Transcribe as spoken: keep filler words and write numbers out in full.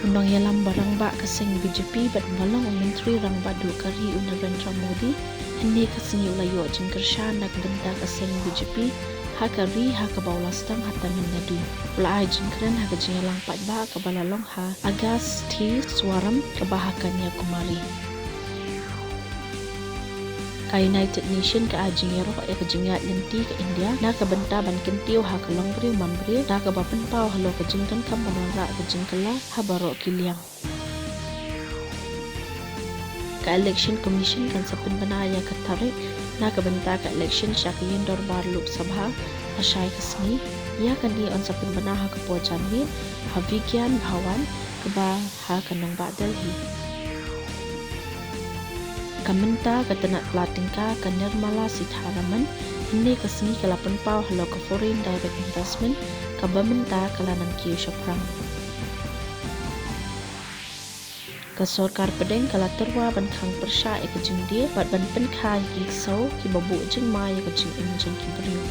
U nongïalam ba rangbah ka seng B J P bad ba long u Myntri Rangbah Duh ka ri u Narendra Modi, hynne ka sngi u la ïoh jingkyrshan na ka bynta ka seng B J P ha ka ri ha kaba u la sdang ha Tamil Nadu. U la ai jingkren ha ka jingïalang paidbah kaba la long ha Agasthiswaram kaba ha Kanyakumari. Ka United Nation ka ai jingïaroh ïa ka jingïaid lynti ka India na ka bynta ban kyntiew ha ka longbriew manbriew da kaba pynpaw halor ka jingdonkam ban wanrah ka jingkylla ha baroh ki liang. Ka Election Commission kan sa pynbna ïa ka tarik na ka bynta ka election sha ka ïing dorbar Lok Sabha ha shai ka sngi. Ïa kane yn sa pynbna ha ka por janmiet ha Vigyan Bhawan kaba ha ka nongbah Delhi. Ka mynta ka tnat pla tyngka ka Nirmala Sitharaman hynne ka sngi ka la pynpaw halor ka foreign direct investment kaba mynta ka la nang kiew shaphrang. Ka sorkar pdeng ka la tyrwa ban khang pyrshah ïa ka jingdie bad ban pynkha ïa ki ksew kiba buh jingma ïa ka jingim jong ki briew.